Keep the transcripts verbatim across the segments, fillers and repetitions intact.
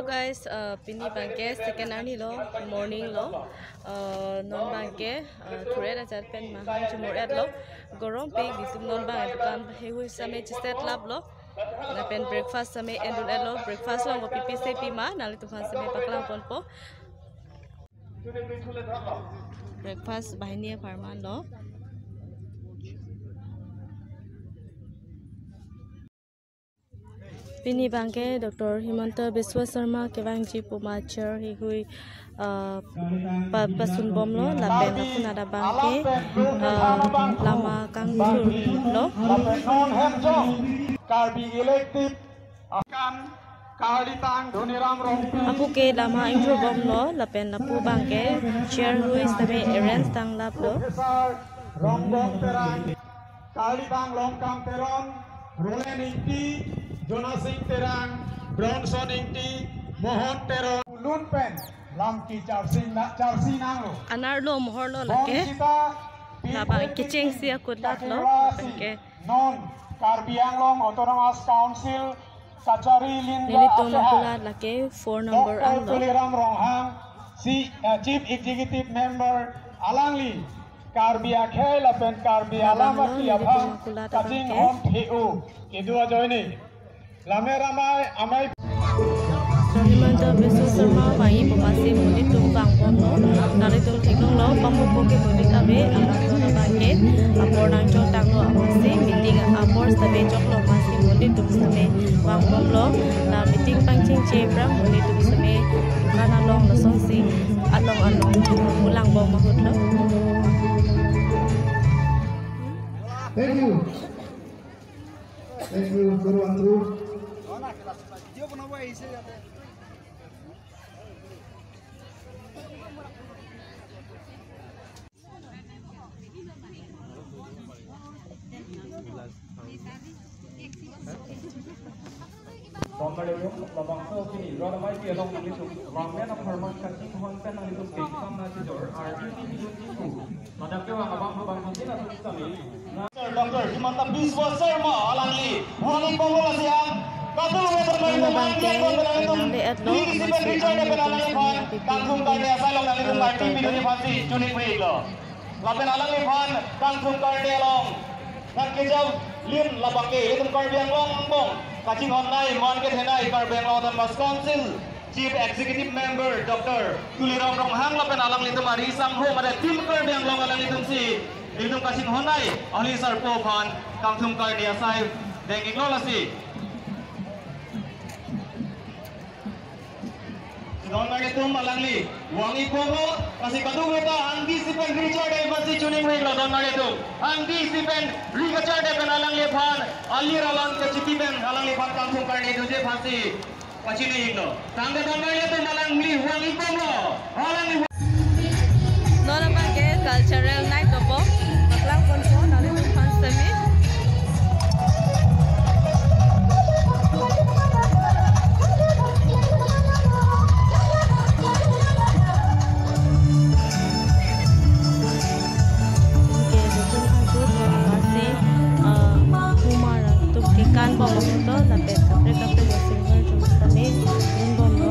Guys, uh, pini abangke second arni lo, morning lo, uh, non abangke, uh, thur-et ajat pen mahang chimur-et lo, gorom pik, nelitum non abang dukan heihui sitame cheset lap lo, lapen breakfast sitame endun-et lo, breakfast along kopi pi si pima, nanglitumphan sitame paklang ponpo. Breakfast banghini apharman lo. Pini abangke Doctor Himanta Biswa Sarma kevangji puma chair heihui, ah, pa-, pasun bomlo, lapen akun ada abangke, ah, lama kangthur lo. Lapen non hem jong Karbi elected akan Karlitang Dhoniram Rongpi. Apu ke lama ingthur bomlo, lapen lapu abangke chair hui sitame arrange tang lap lo. Professor Rongbong Terang, Karlitang Longkam Teron, Roland Ingti, Jonasing Terang, Bronson Ingti, Mohon Teron. Lun pen lam kecharsi na, charsi nanglo. Anerlo mohor lo lake. Bong sita, labang kechengsi akutlat lo, Kapilasi, lapen ke non Karbi Anglong Autonomous Council kachari linda, nelitum akeha akulat lake four number Doctor anglo. Tuliram Ronghang, si, eh, Chief Executive Member alangli Karbi akhei lapen Karbi alam, labang lo aki nelitum aphan akulat abangke kachinghon the-o kedo ajoine. Lame ramai amei. Himanta Biswa Sarma vangji pu masi monit atum vang bomlo. Nanglitum theklonglo, pamupo ke monit ave, amat abangke apor nangchotanglo, amasi meeting apor sitame choklo, masi monit atum sitame vang bomlo. La meeting pangchengche aphrang monit atum sitame dukan along lasonsi along along pulang bom ahut lo. Thank you. Thank you, Guru Andrew. Bomnare yo, labangso pini, rod amei pi along nanglitum, ramen apharman kachinghon pen nanglitum kekam na chijor, arju ni bijun ni ku. Ladak kevang abang abang mungkin atum kami. Doctor Himanta Biswa Sarma alangli, wali pongol asiang, katu weton mai pemain dia kon nanglitum, di isipen Richard pen alangliphan, Kangthum Karne asai along nanglitum, nai tim video ni phansi, chuning wik lo. Lapen alangliphan Kangthum Karne along nangkejap lin labangke ilitum Karbi Anglong angbong kachinghon nei, man kethenei Karbi Anglong Autonomous Council Chief Executive Member Doctor Tuliram Ronghang lapen alanglitum ari sangho mate tim Karbi Anglong alanglitumsi ilitum kachinghon nei ahli sarpo aphan Kangthum Karne asai deng-iklo lasi. Donmar atum alangli wang-ik ponlo, lasi kadokave ta angdeng si pen Richard aphansi chuning wik lo donmar atum. Angdeng si pen Richard pen alangliphan, alir alam kachiti pen alangliphan Kangthum Karne dunji aphansi pachini-iklo. Tangte donmar atum alangli wang-ik ponlo. Alangli Non abangke cultural night dopo, paklang ponpo nanglitum aphan sitame. Ke nelitum ahut masi, ah, humar atum kekan bom ahut lo, lapen kaprek kaprek a-singer atum sitame dun bomlo.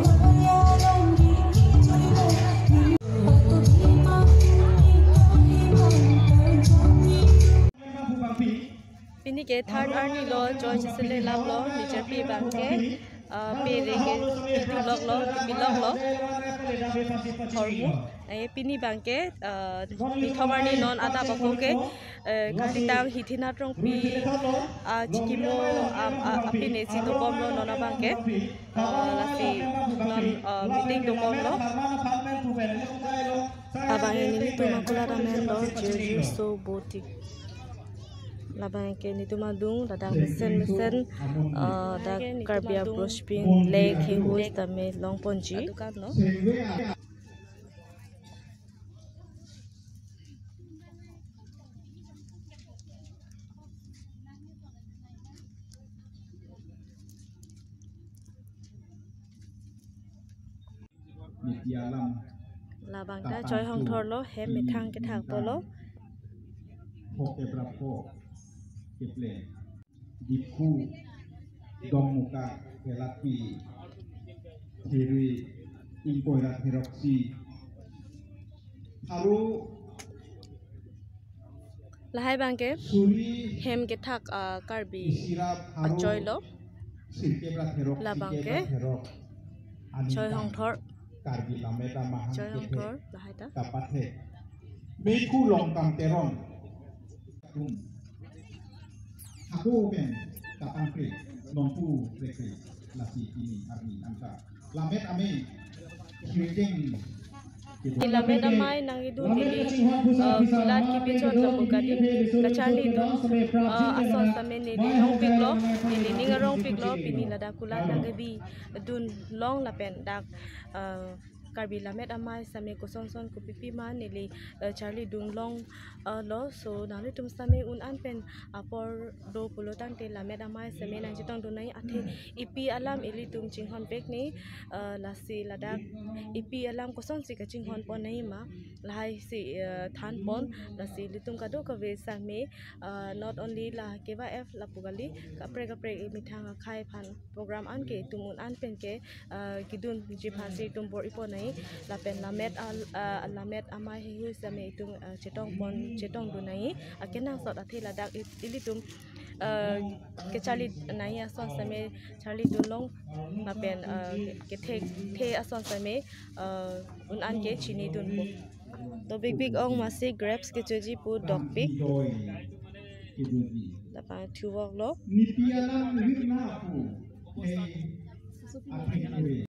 Pini ke third arni lo, joy chesele lap lo, nijer pi abangke, ah, pere ke idu lok lo, ipi lok lo. Hormu, eh, pini abangke, ah, pithom arni non adap ako ke, eh, Karlitang Hithinath Rongpi, ah, chikimo, ah, ah, apine si dobomlo non abangke. Ah, lasi non, ah, meeting dobomlo. Abang ini nelitum akulat amen lo Jeju So Boutique. Labangke nelitum adung ladak mesen mesen, ah, dak Karbi a-brush pin lake heihui sitame long ponji. Adukan lo. Labang ta choi hongthor lo, hem methang kethak polo. Phok kebra phok keple. Diphu, Dongmuka, Kelapi, Siri ingkoi ra therok isi. Tharo Lahai abangke suri hem kethak, ah, Karbi isi ra tharo achoi lo. Sirkep ra therok, labangke sirkep ra therok. Aningkan Choi Hongthor. Karbi Lammet Amahang Choi kethe Hongthor, lahai ta. Kapathe. Meku Longkam Teron. Tum. Hako pen kapangkre, nongpu krekre, lasi pini arni angka Lammet Amei, Hirjeng. Lammet Amei nangkedun neli, eh, kulat kepi chot lapu kali, kacharlidun, eh, ason sitame neli longpiklo, neli ning arongpiklo, pini ladak kulat nangkebidun long lapen dak, eh, Karbi Lammet Amei sitame kosonson kopipi ma neli, eh, charlidun long, eh, lo. So nanglitum sitame un an pen apor do pulo tangte Lammet Amei sitame nangchetongdun nangji, athe ipi alam ilitum chinghon vek nangji, eh, lasi ladak ipi alam kosonsi kachinghon pon nangji ma, lahai si, eh, than pon, lasi ilitum kadokave sitame, eh, not only la Keva F lapu kali, kaprek kaprek methang akhei aphan program an ke itum un an pen ke, ah, kedunji aphansi itum bor-i pon nangji, lapen Lammet al-, ah, Lammet Amei heihui sitame itum, ah, chetong pon, chetongdun nangji, akenangsot athe ladak i-, ilitum, ah, kacharli nangji ason sitame charlidun long, lapen, ah, kethe, the ason sitame, ah, un an ke chinidunpo. To big big ong masi grapes kechoji pu dokpik. Labang thuvok lo. Nipi alam rit na pu. Hey, athe kure.